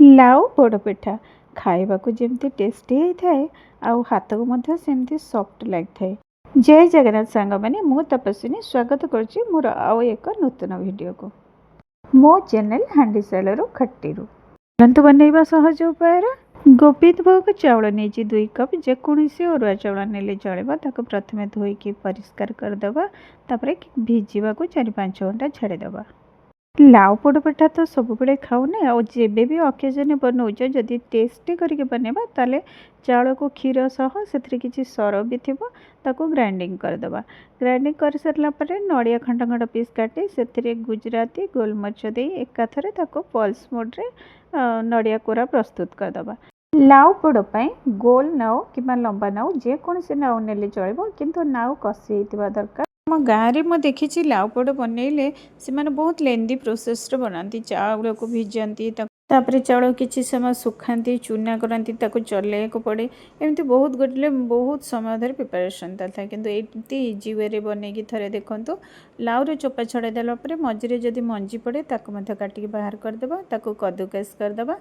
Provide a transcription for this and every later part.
ଲାଉ ପୋଡ଼ପିଠା ଖାଇବାକୁ ଯେମିତି ଟେଷ୍ଟି ହେଇଥାଏ, ଆଉ ହାତକୁ ମଧ୍ୟ ସେମିତି ସଫ୍ଟ ଲାଗିଥାଏ। ଜୟ ଜଗନ୍ନାଥ ସାଙ୍ଗମାନେ, ମୁଁ ତପସ୍ୱିନୀ ସ୍ୱାଗତ କରୁଛି ମୋର ଆଉ ଏକ ନୂତନ ଭିଡ଼ିଓକୁ ମୋ ଚ୍ୟାନେଲ୍ ହାଣ୍ଡିଶାଳରୁ ଖଟିରୁ। ଚାଲନ୍ତୁ ବନେଇବା ସହଜ ଉପାୟରେ। ଗୋବିନ୍ଦ ଭୋଗ ଚାଉଳ ନେଇଛି 2 କପ୍। ଯେକୌଣସି ଅରୁଆ ଚାଉଳ ନେଲେ ଚଳିବ। ତାକୁ ପ୍ରଥମେ ଧୋଇକି ପରିଷ୍କାର କରିଦେବା। ତାପରେ ଭିଜିବାକୁ 4-5 ଘଣ୍ଟା ଛାଡ଼ିଦେବା। ଲାଉ ପୋଡ଼ପିଠା ତ ସବୁବେଳେ ଖାଉନେ, ଆଉ ଯେବେ ବି ଅକେଜନ୍ ବନଉଛ, ଯଦି ଟେଷ୍ଟି କରିକି ବନେଇବା, ତାହେଲେ ଚାଉଳକୁ କ୍ଷୀର ସହ, ସେଥିରେ କିଛି ସର ବି ଥିବ, ତାକୁ ଗ୍ରାଇଣ୍ଡିଙ୍ଗ କରିଦେବା। ଗ୍ରାଇଣ୍ଡିଙ୍ଗ କରିସାରିଲା ପରେ ନଡ଼ିଆ ଖଣ୍ଡ ଖଣ୍ଡ ପିସ୍ କାଟି, ସେଥିରେ ଗୁଜୁରାତି, ଗୋଲମରିଚ ଦେଇ ଏକାଥରେ ତାକୁ ପଲ୍ସ ମୋଡ଼ରେ ନଡ଼ିଆ କୋରା ପ୍ରସ୍ତୁତ କରିଦେବା। ଲାଉ ପୋଡ଼ ପାଇଁ ଗୋଲ ନାଉ କିମ୍ବା ଲମ୍ବା ନାଉ, ଯେକୌଣସି ନାଉ ନେଲେ ଚଳିବ, କିନ୍ତୁ ନାଉ କଷି ହେଇଥିବା ଦରକାର। ଆମ ଗାଁରେ ମୁଁ ଦେଖିଛି, ଲାଉ ପୋଡ଼ ବନେଇଲେ ସେମାନେ ବହୁତ ଲେନ୍ଦି ପ୍ରୋସେସ୍ରେ ବନାନ୍ତି। ଚାଉଳକୁ ଭିଜାନ୍ତି, ତାପରେ ଚାଉଳ କିଛି ସମୟ ଶୁଖାନ୍ତି, ଚୁନା କରନ୍ତି, ତାକୁ ଚଲେଇବାକୁ ପଡ଼େ। ଏମିତି ବହୁତ ଗୋଟେ ବହୁତ ସମୟ ଧରି ପ୍ରିପାରେସନ୍ ଥାଏ। କିନ୍ତୁ ଏମିତି ଇଜି ୱେରେ ବନେଇକି ଥରେ ଦେଖନ୍ତୁ। ଲାଉର ଚୋପା ଛଡ଼ାଇ ଦେଲା ପରେ ମଝିରେ ଯଦି ମଞ୍ଜି ପଡ଼େ, ତାକୁ ମଧ୍ୟ କାଟିକି ବାହାର କରିଦେବା। ତାକୁ କଦୁକସ କରିଦେବା।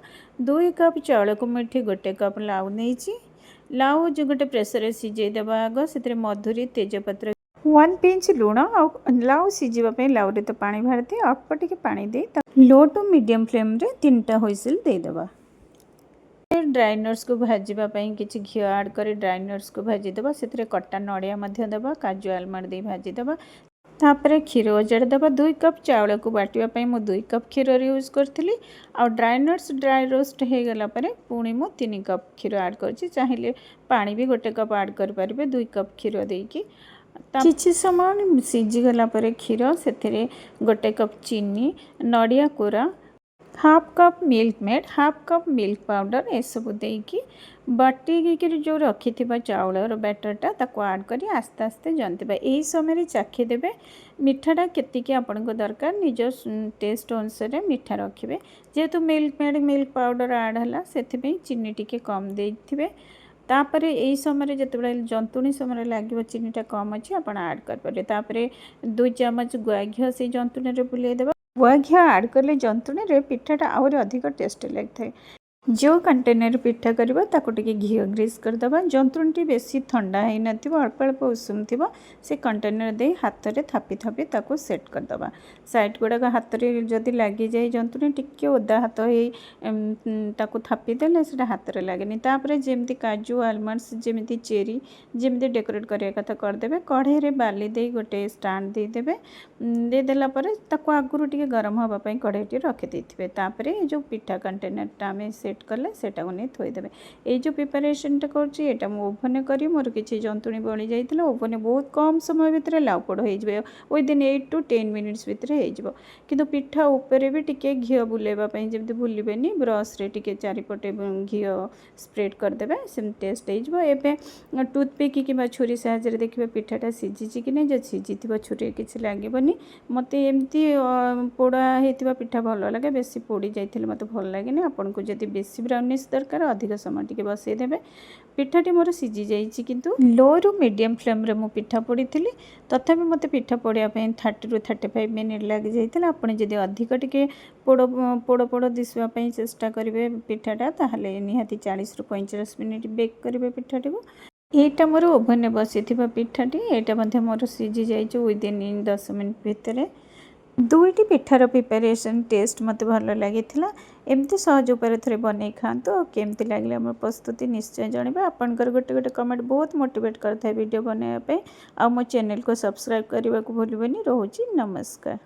2 କପ୍ ଚାଉଳକୁ ମୁଁ ଏଠି 1 କପ୍ ଲାଉ ନେଇଛି। ଲାଉ ଯେଉଁ ଗୋଟେ ପ୍ରେସରରେ ସିଝେଇ ଦେବା ଆଗ। ସେଥିରେ ମଧୁରୀ, ତେଜପତ୍ର, 1 ପିଞ୍ଚ ଲୁଣ। ଆଉ ଲାଉ ସିଝିବା ପାଇଁ ଲାଉରେ ତ ପାଣି ବାହାରିଥାଏ, ଅଳ୍ପ ଟିକେ ପାଣି ଦେଇ ଲୋ ଟୁ ମିଡ଼ିୟମ୍ ଫ୍ଲେମ୍ରେ ତିନିଟା ହୁଇସିଲ୍ ଦେଇଦେବା। ଡ୍ରାଇ ନଟ୍ସକୁ ଭାଜିବା ପାଇଁ କିଛି ଘିଅ ଆଡ଼୍ କରି ଡ୍ରାଇ ନଟ୍ସକୁ ଭାଜିଦେବା। ସେଥିରେ କଟା ନଡ଼ିଆ ମଧ୍ୟ ଦେବା, କାଜୁ, ଆଲମଣ୍ଡ ଦେଇ ଭାଜିଦେବା। ତାପରେ କ୍ଷୀର ଅଜାଡ଼ି ଦେବା। 2 କପ୍ ଚାଉଳକୁ ବାଟିବା ପାଇଁ ମୁଁ 2 କପ୍ କ୍ଷୀର ୟୁଜ୍ କରିଥିଲି। ଆଉ ଡ୍ରାଇ ନଟ୍ସ ଡ୍ରାଇ ରୋଷ୍ଟ ହେଇଗଲା ପରେ ପୁଣି ମୁଁ 3 କପ୍ କ୍ଷୀର ଆଡ଼୍ କରିଛି। ଚାହିଁଲେ ପାଣି ବି 1 କପ୍ ଆଡ଼୍ କରିପାରିବେ 2 କପ୍ କ୍ଷୀର ଦେଇକି। କିଛି ସମୟ ସିଝିଗଲା ପରେ କ୍ଷୀର, ସେଥିରେ 1 କପ୍ ଚିନି, ନଡ଼ିଆ କୋରା, half cup milk made, half cup milk powder ଏସବୁ ଦେଇକି ବାଟିକିରି ଯେଉଁ ରଖିଥିବା ଚାଉଳର ବ୍ୟାଟରଟା, ତାକୁ ଆଡ଼୍ କରି ଆସ୍ତେ ଆସ୍ତେ ଜନ୍ତିବା। ଏହି ସମୟରେ ଚାଖି ଦେବେ ମିଠାଟା କେତିକି ଆପଣଙ୍କୁ ଦରକାର। ନିଜ ଟେଷ୍ଟ ଅନୁସାରେ ମିଠା ରଖିବେ। ଯେହେତୁ milk made, milk powder add ହେଲା, ସେଥିପାଇଁ ଚିନି ଟିକେ କମ୍ ଦେଇଥିବେ। ତାପରେ ଏଇ ସମୟରେ ଯେତେବେଳେ ଜନ୍ତୁଣୀ ସମୟରେ ଲାଗିବ ଚିନିଟା କମ୍ ଅଛି, ଆପଣ ଆଡ଼୍ କରିପାରିବେ। ତାପରେ 2 ଚାମଚ ଗୁଆ ଘିଅ ସେଇ ଜନ୍ତୁଣୀରେ ବୁଲେଇ ଦେବା। ଗୁଆ ଘିଅ ଆଡ଼୍ କଲେ ଜନ୍ତୁଣୀରେ ପିଠାଟା ଆହୁରି ଅଧିକ ଟେଷ୍ଟି ଲାଗିଥାଏ। ଯେଉଁ କଣ୍ଟେନର ପିଠା କରିବା, ତାକୁ ଟିକେ ଘିଅ ଗ୍ରୀସ୍ କରିଦେବା। ଜନ୍ତୁଣୀଟି ବେଶୀ ଥଣ୍ଡା ହେଇନଥିବ, ଅଳ୍ପ ଅଳ୍ପ ଉଷୁମ ଥିବ। ସେ କଣ୍ଟେନର ଦେଇ ହାତରେ ଥାପି ଥାପି ତାକୁ ସେଟ୍ କରିଦେବା। ସାଇଡ଼୍ ଗୁଡ଼ାକ ହାତରେ ଯଦି ଲାଗିଯାଏ ଜନ୍ତୁଣୀ, ଟିକେ ଓଦା ହାତ ହେଇ ତାକୁ ଥାପି ଦେଲେ ସେଇଟା ହାତରେ ଲାଗେନି। ତାପରେ ଯେମିତି କାଜୁ, ଆଲମଣ୍ଡସ୍, ଯେମିତି ଚେରି, ଯେମିତି ଡେକୋରେଟ୍ କରିବା କଥା କରିଦେବେ। କଢ଼େଇରେ ବାଲି ଦେଇ ଗୋଟେ ଷ୍ଟାଣ୍ଡ ଦେଇଦେବେ। ଦେଇଦେଲା ପରେ ତାକୁ ଆଗରୁ ଟିକେ ଗରମ ହେବା ପାଇଁ କଢ଼େଇଟି ରଖିଦେଇଥିବେ। ତାପରେ ଏ ଯେଉଁ ପିଠା କଣ୍ଟେନରଟା ଆମେ ସେଟ୍ କଲେ, ସେଇଟାକୁ ନେଇ ଥୋଇଦେବେ। ଏଇ ଯେଉଁ ପ୍ରିପାରେସନ୍ଟା କରୁଛି, ଏଇଟା ମୁଁ ଓଭନରେ କରି ମୋର କିଛି ଜନ୍ତୁଣୀ ବଳି ଯାଇଥିଲା। ଓଭନରେ ବହୁତ କମ୍ ସମୟ ଭିତରେ ଲାଉ ପୋଡ଼ ହେଇଯିବ। ୱିଦିନ୍ 8 ଟୁ 10 ମିନିଟ୍ସ ଭିତରେ ହେଇଯିବ। କିନ୍ତୁ ପିଠା ଉପରେ ବି ଟିକେ ଘିଅ ବୁଲେଇବା ପାଇଁ ଯେମିତି ଭୁଲିବେନି। ବ୍ରସ୍ରେ ଟିକେ ଚାରିପଟେ ଘିଅ ସ୍ପ୍ରେଡ଼୍ କରିଦେବେ, ସେମିତି ଟେଷ୍ଟ ହେଇଯିବ। ଏବେ ଟୁଥପିକ୍ କିମ୍ବା ଛୁରୀ ସାହାଯ୍ୟରେ ଦେଖିବେ ପିଠାଟା ସିଝିଛି କି ନାହିଁ। ଯଦି ସିଝିଥିବ, ଛୁରୀରେ କିଛି ଲାଗିବନି। ମୋତେ ଏମିତି ପୋଡ଼ା ହେଇଥିବା ପିଠା ଭଲ ଲାଗେ। ବେଶୀ ପୋଡ଼ି ଯାଇଥିଲେ ମୋତେ ଭଲ ଲାଗେନି। ଆପଣଙ୍କୁ ଯଦି ବେଶୀ ବ୍ରାଉନିସ୍ ଦରକାର, ଅଧିକ ସମୟ ଟିକେ ବସେଇ ଦେବେ। ପିଠାଟି ମୋର ସିଝି ଯାଇଛି, କିନ୍ତୁ ଲୋରୁ ମିଡ଼ିୟମ୍ ଫ୍ଲେମ୍ରେ ମୁଁ ପିଠା ପୋଡ଼ିଥିଲି। ତଥାପି ମୋତେ ପିଠା ପୋଡ଼ିବା ପାଇଁ 30ରୁ 35 ମିନିଟ୍ ଲାଗିଯାଇଥିଲା। ଆପଣ ଯଦି ଅଧିକ ଟିକେ ପୋଡ଼ ପୋଡ଼ ପୋଡ଼ ଦିଶିବା ପାଇଁ ଚେଷ୍ଟା କରିବେ ପିଠାଟା, ତାହେଲେ ନିହାତି 40ରୁ 45 ମିନିଟ୍ ବେକ୍ କରିବେ ପିଠାଟିକୁ। ଏଇଟା ମୋର ଓଭେନରେ ବସିଥିବା ପିଠାଟି। ଏଇଟା ମଧ୍ୟ ମୋର ସିଝି ଯାଇଛି ୱିଦିନ୍ 10 ମିନିଟ୍ ଭିତରେ। ଦୁଇଟି ପିଠାର ପ୍ରିପାରେସନ୍, ଟେଷ୍ଟ ମୋତେ ଭଲ ଲାଗିଥିଲା। ଏମିତି ସହଜ ଉପାୟରେ ଥରେ ବନେଇ ଖାଆନ୍ତୁ ଆଉ କେମିତି ଲାଗିଲା ଆମର ପ୍ରସ୍ତୁତି ନିଶ୍ଚୟ ଜଣାଇବେ। ଆପଣଙ୍କର ଗୋଟେ ଗୋଟେ କମେଣ୍ଟ ବହୁତ ମୋଟିଭେଟ୍ କରିଥାଏ ଭିଡ଼ିଓ ବନାଇବା ପାଇଁ। ଆଉ ମୋ ଚ୍ୟାନେଲକୁ ସବସ୍କ୍ରାଇବ୍ କରିବାକୁ ଭୁଲିବେନି। ରହୁଛି, ନମସ୍କାର।